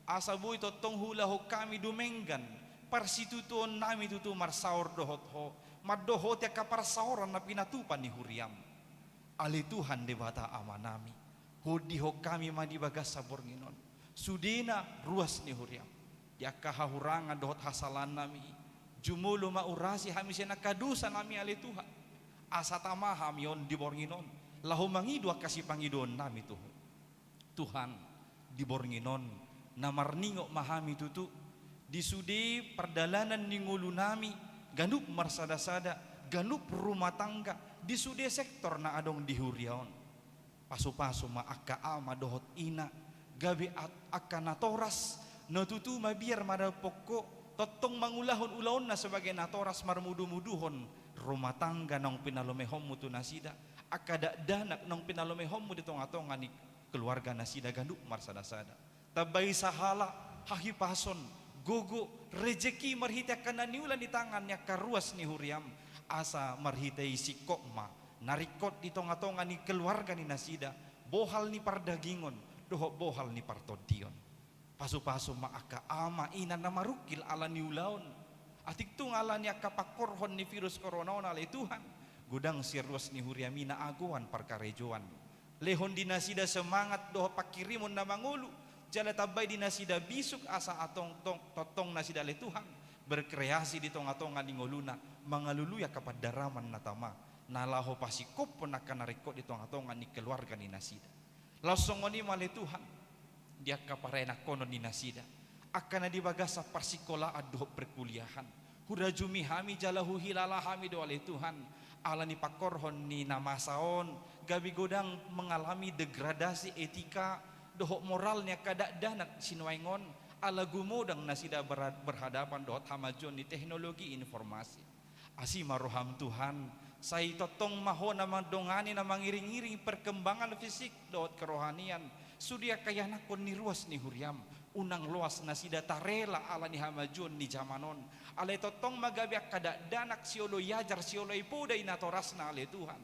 Asa boi tongtong huulahon hami dumenggan parsitutuonnami tutu marsaor dohot Ho, mandohoti angka parsaoran na pinatupa ni huriam. Ale Tuhan Debata Amanami, huondihon hami ma di bagasan borngin on sudena ruas ni huriam, di angka hahurangan dohot hasalaannami i. Jumolo ma urasi hami sian angka dosanami ale Tuhan, asa tama hami on di borngin on laho mangido angka sipangidoonnami tu Ho. Tuhan, di borngin on na marningot ma hami tutu di sude pardalanan ni ngolunami, ganup marsada-sada, ganup rumah tangga, di sude sektor na adong di huria on. Pasu-pasu ma angka ama dohot ina, gabe at-, angka natoras, na tutu mabiar maradophon Ho, tongtong mangulahon ulaonna sebagai natoras marmudumuduhon rumah tangga naung pinalomehonmu tu nasida, angka dakdanak naung pinalomehonmu di tongatonga ni keluarga nasida ganup marsadasada. Tambai sahala, hahipason, gogo, rejeki marhite angka na niula ni tangan ni angka ruas ni huriam, asa marhite i singkop ma na ringkot di tongatonga ni keluarga ni nasida, bohal ni pardagingon dohot bohal ni partondion. Pasupasu ma angka ama ina na marungkil ala ni ulaon. Atik tung ala ni angka pangkorhon ni virus corona on ale Tuhan, godang sian ruas ni huriam i na agoan parkarejoan. Lehon di nasida semangat dohot pangkirimon na mangolu, jala tambai di nasida bisuk asa atong tong, tongtong nasida ale Tuhan, berkreasi di tongatonga ni ngoluna, mangalului angka pandaraman na tama, na laho pasingkophon angka na ringkot di tongatonga ni keluarga ni nasida. Laos songon i ma ale Tuhan, di angka paraenakhonon ni nasida, angka na di bagasan parsikolaan dohot perkuliahan, hurajumi hami jala huhilala hami do ale Tuhan, ala ni pangkorhon ni na masa on, gabe godang mengalami degradasi etika dohot moral ni angka dakdanak sinuaeng on, ala gumodang nasida berha-, berhadapan dohot hamajuon ni teknologi informasi. Asi ma roham Tuhan, sai tongtong ma Ho na mandongani na mangiringiring perkembangan fisik dohot kerohanian, sude angka ianakhon ni ruas ni huriam, unang loas nasida tarela ala ni hamajuon ni jaman on, alai tongtong ma gabe angka dakdanak siolo i ajar siolo i poda i natorasna ale Tuhan.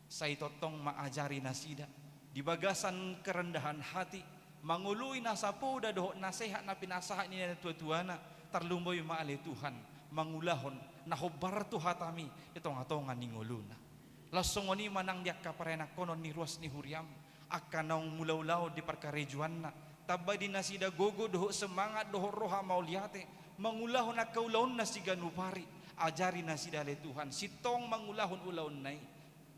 Sai tongtong ma ajari nasida, di bagasan kerendahan hati, mangoloi na sapoda dohot nasehat na pinasahat ni natuatuana, tarlumobi ma ale Tuhan, mangulahon na hombar tu hatami di tongatonga ni ngoluna. Laos songon i ma nang di angka paraenakhonon ni ruas ni huriam, angka naung mulaulaon di parkarejoanna, tambai di nasida gogo dohot semangat dohot roha mauliate, mangulahon angka ulaonna siganup ari, ajari nasida ale Tuhan, sintong mangulahon ulaonna i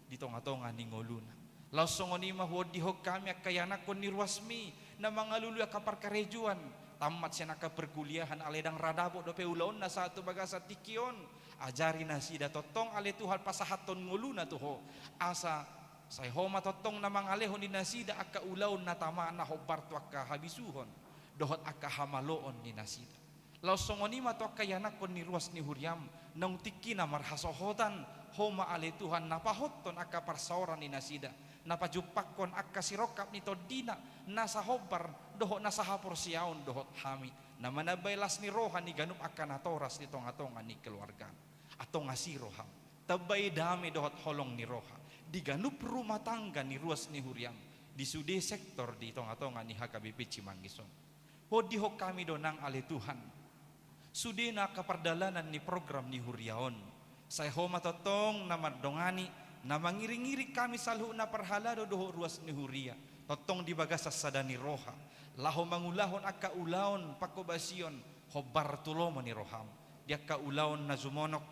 di tongatonga ni ngoluna. Laos songon i ma huondihon hami angka ianakhon ni ruasmi, na mangalului angka parkarejoan, tammat sian angka perkuliahan alai ndang ra dapot dope ulaonna sahat tu bagasan tingki on, ajari nasida tongtong ale Tuhan pasahathon ngoluna tu Ho, asa sai Ho ma tongtong na mangalehon di nasida angka ulaon na tama na hombar tu angka habisuhon dohot angka hamaloon ni nasida. Laos songon i ma tu angka ianakhon ni ruas ni huriam, naung tingkina marhasohotan, Ho ma ale Tuhan na pahothon angka parsaoran ni nasida, na pajumpangkon angka sirongkap ni tondina, na sahombar dohot na sahaporseaon dohot hami, na manambai las ni roha ni ganup angka natoras di tongatonga ni keluargana. Antong asi roham, tambai dame dohot holong ni roha di ganup rumah tangga ni ruas ni huriam, di sude sektor di tongatonga ni H K B P Cimanggis on. Huondihon hami do nang ale Tuhan, sudena angka pardalanan ni program ni huria on, sai Ho ma tongtong na mandongani, na mangiringiring hami saluhutna parhalado dohot ruas ni huria, tongtong di bagasan sada ni roha, laho mangulahon angka ulaon panghobasion, hombar tu lomo ni roham, di angka ulaon na jumonok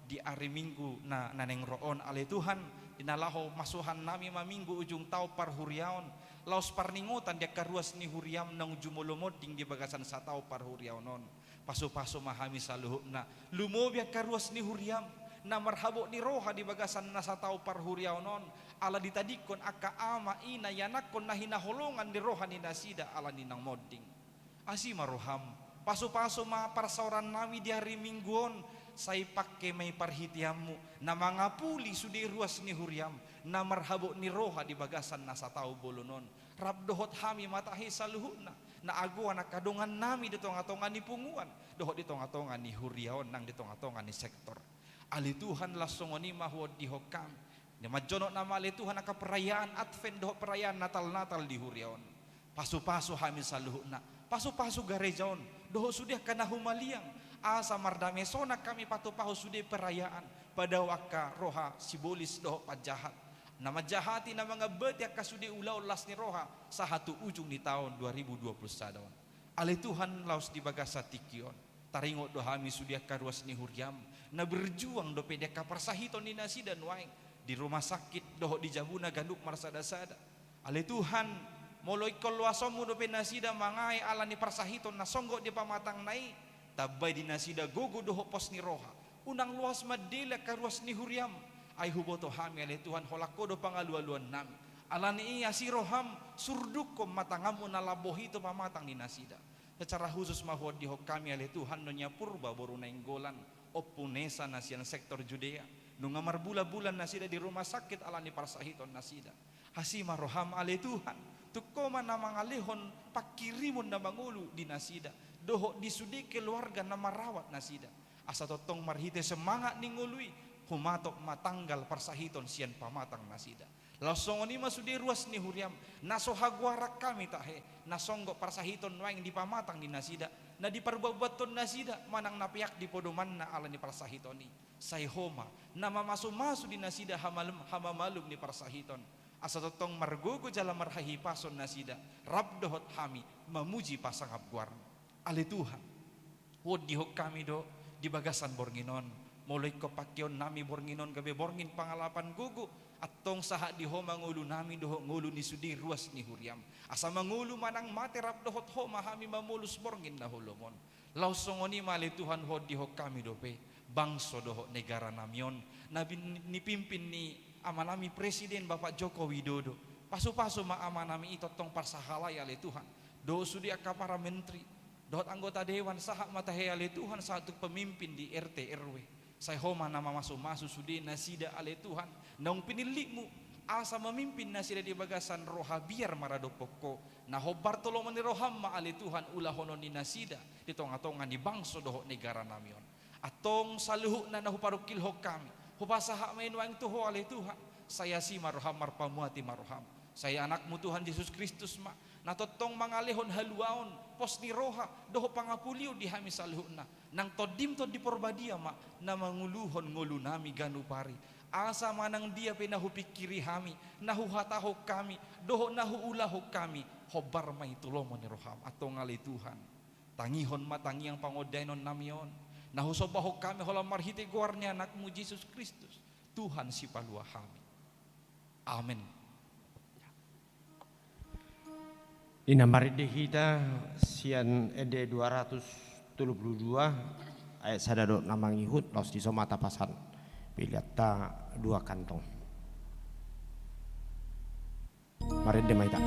di ari Minggu na, na naeng ro on ale Tuhan, di na laho masuhan nami ma Minggu ujung taon parhuriaon, laos parningotan di angka ruas ni huriam naung jumolo monding di bagasan sataon parhuriaon on. Pasupasu ma hami saluhutna, lumobi angka ruas ni huriam, na marhabot ni roha di bagasan na sataon parhuriaon on, ala ditadingkon angka ama ina ianakhon na hinaholongan ni roha ni nasida ala ni naung monding. Asi ma roham, pasupasu ma parsaoran nami di ari Minggu on, sai pangke ma i parhiteanmu, na mangapuli sude ruas ni huriam, na marhabot ni roha di bagasan na sataon bolon on, rap dohot hami ma tahe saluhutna, na agoan angka dongan nami di tongatonga ni punguan, dohot di tongatonga ni huria on nang di tongatonga ni sektor. Ale Tuhan, laos songon i ma huondihon hami, na manjonok nama ale Tuhan angka perayaan Advent dohot perayaan Natal-Natal di huria on. Pasupasu hami saluhutna, pasupasu gareja on, dohot sude angka na humaliang, asa mardame sonang hami patupahon sude perayaan, padao angka roha sibolis dohot panjahat, na manjahati na mangambati angka sude ulaon las ni roha, sahat tu ujung ni taon dua ribu dua puluh sada on. Ale Tuhan, laos di bagasan tingki on, taringot do hami sude angka ruas ni huriam, na berjuang dope di angka parsahiton ni nasida nuaeng, di rumah sakit dohot di jabuna ganup marsadasada. Ale Tuhan, molo ingkon loasonmu dope nasida mangae ala ni parsahiton na songgop di pamatangna i, tambai di nasida gogo dohot pos ni roha, unang loas mandele angka ruas ni huriam, ai huboto hami ale Tuhan holan Ho do pangalualuan nami. Ala ni i asi roham, surdukkon ma tanganmu na lambok i tu pamatang ni nasida. Secara khusus ma huondihon hami ale Tuhan Nyonya Purba boru Nainggolan, Ompu Nesa na sian sektor Judea, nunga marbulan-bulan nasida di rumah sakit ala ni parsahiton nasida. Asi ma roham ale Tuhan, tung Ho ma na mangalehon pangkirimon na mangolu di nasida, dohot di sude keluarga na marawat nasida. Asa tongtong marhite semangat ni ngolu i, humatop ma tanggal parsahiton sian pamatang nasida. Laos songon i ma sude ruas ni huriam, na so hagoaran hami tahe, na songgop parsahiton nuaeng di pamatang ni nasida, na diparbuat-buathon nasida, manang na peak di podomanna ala ni parsahiton i. Sai Ho ma na mamasu-masu di nasida hamalum, hamamalum ni parsahiton. Asa tongtong margogo jala marhahipason nasida, rap dohot hami mamuji pasangap goarmu. Ale Tuhan, huondihon hami do di bagasan borngin on, molo ingkon pangkeon nami borngin on gabe borngin pangalapan gogo, antong sahat di Ho ma ngolu nami dohot ngolu ni sude ruas ni huriam. Asa mangolu manang mate rap dohot Ho ma hami mamolus borngin na holom on. Laos songon i ma ale Tuhan huondihon hami dope bangso dohot negara nami on, na bin-, nipimpin ni amanami Presiden Bapak Joko Widodo. Pasu-pasu ma amanami i tongtong parsahalai ale Tuhan, dohot sude angka para menteri, dohot anggota dewan, sahat ma tahe ale Tuhan sahat tu pemimpin di R T R W. Sai Ho ma na mamasu-masu sude nasida ale Tuhan, naung pinillitmu asa mamimpin nasida di bagasan roha biar maradophon Ho. Na hombar tu lomo ni roham ma ale Tuhan ulahonon ni nasida di tonga-tonga ni bangso dohot negara nami on. Antong saluhutna na huparungkilhon hami, hupasahat ma i nuaeng tu Ho ale Tuhan. Sai asi ma roham, marpamuati ma roham. Sai Anakmu Tuhan Jesus Kristus ma na tongtong mangalehon haluaon, pos ni roha dohot pangapulion di hami saluhutna. Nang Tondim Tondi Porbadia ma na manguluhon ngolu nami ganup ari. Asa manang dia pe na hupingkiri hami, na huhatahon hami, dohot na huulahon hami, hombar ma i tu lomo ni roham. Antong ale Tuhan, tangihon ma tangiang pangondangion nami on, na husombahon hami holan marhite goar ni Anakmu Jesus Kristus, Tuhan Sipalua hami. Amen. Di na marende hita sian ende dua ratus tolu pulu dua, ayat sada dohot na mangihut, laos dison ma tapasahat pelean ta dua kantong. Marende ma hita.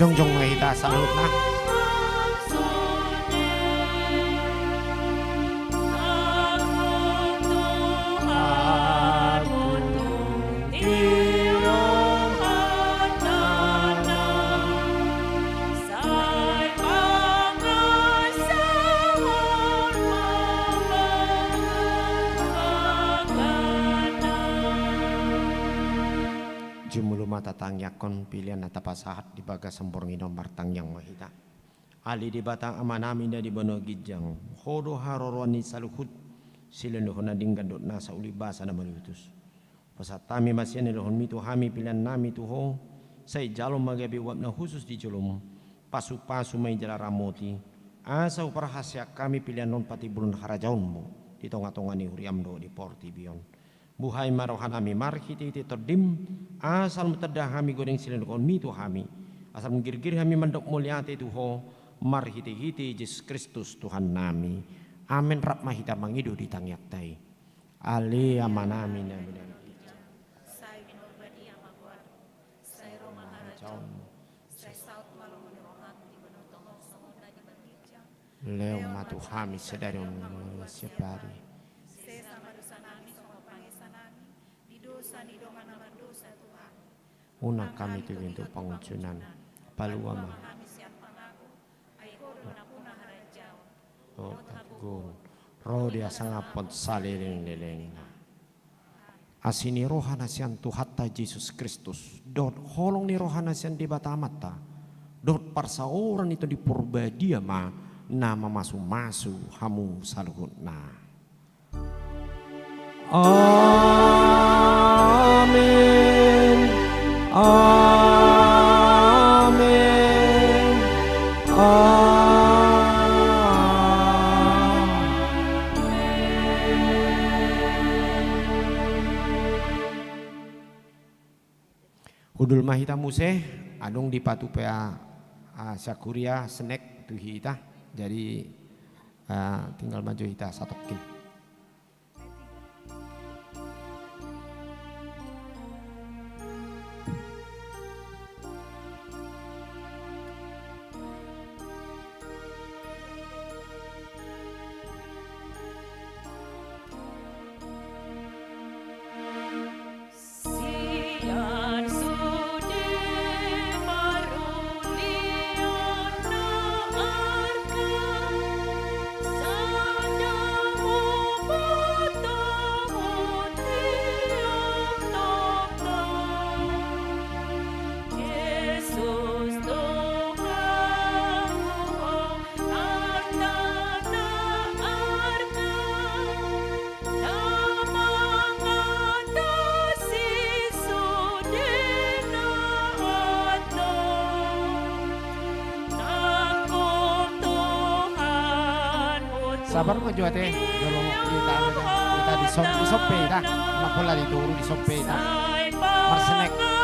Jongjong ma hita saluhutna. Jumolo ma tatangiangkon pelean na tapasahat di bagasan borngin on, martangiang ma hita. Ale Debata Amanami na di banua ginjang, Ho do haroroan ni saluhut, silehonlehon na denggan dohot nasa ulibasa na maliutus. Pasahat hami ma sian nilehonmi tu hami pelean nami tu Ho, sai jalo ma gabe uap na hushus di jolom, Pasu-pasu ma i jala ramoti, asa huparhaseang hami pelean on patimbulhon harajaonmu di tonga-tonga ni huriam dohot di portibi on. Buhai ma rohanami marhite-hite Tondim, asa lam tanda hami godang silehononmi tu hami, asa lam girgir hami mandok mauliate tu Ho, marhite-hite Jesus Kristus Tuhannami. Amen. Rap ma hita mangido di tangiangta i. Ale Amanami na di surgo, sai pinarbadia ma goarmu, sai ro ma harajaonmu, sai saut ma lomo ni roham di banua tonga on songon na di banua ginjang. Lehon ma tu hami sadari on hangoluan siapari. Sesa ma dosanami songon pangesanami di dosa ni dongan na mardosa tu hami. Unang hami togihon tu pangunjunan, palua ma hami sian pangago, ai Ho do nampuna harajaon, dohot hagogoon, ro di hasangapon saleleng-lelengna. Asi ni roha na sian Tuhanta Jesus Kristus, dohot holong ni roha na sian Debata Amanta, dohot parsaoran ni Tondi Porbadia ma na mamasu-masu hamu saluhutna. Amen. Amen. Amen. Hundul ma hita muse, adong dipatupa, ah, sian huria snack tu hita. Jadi, ah, tinggal ma jo hita satongkin. Sabar ma jo ate, jolo hita, hita dison-, disompe hita, na pola di toru disompe hita. Marsnack.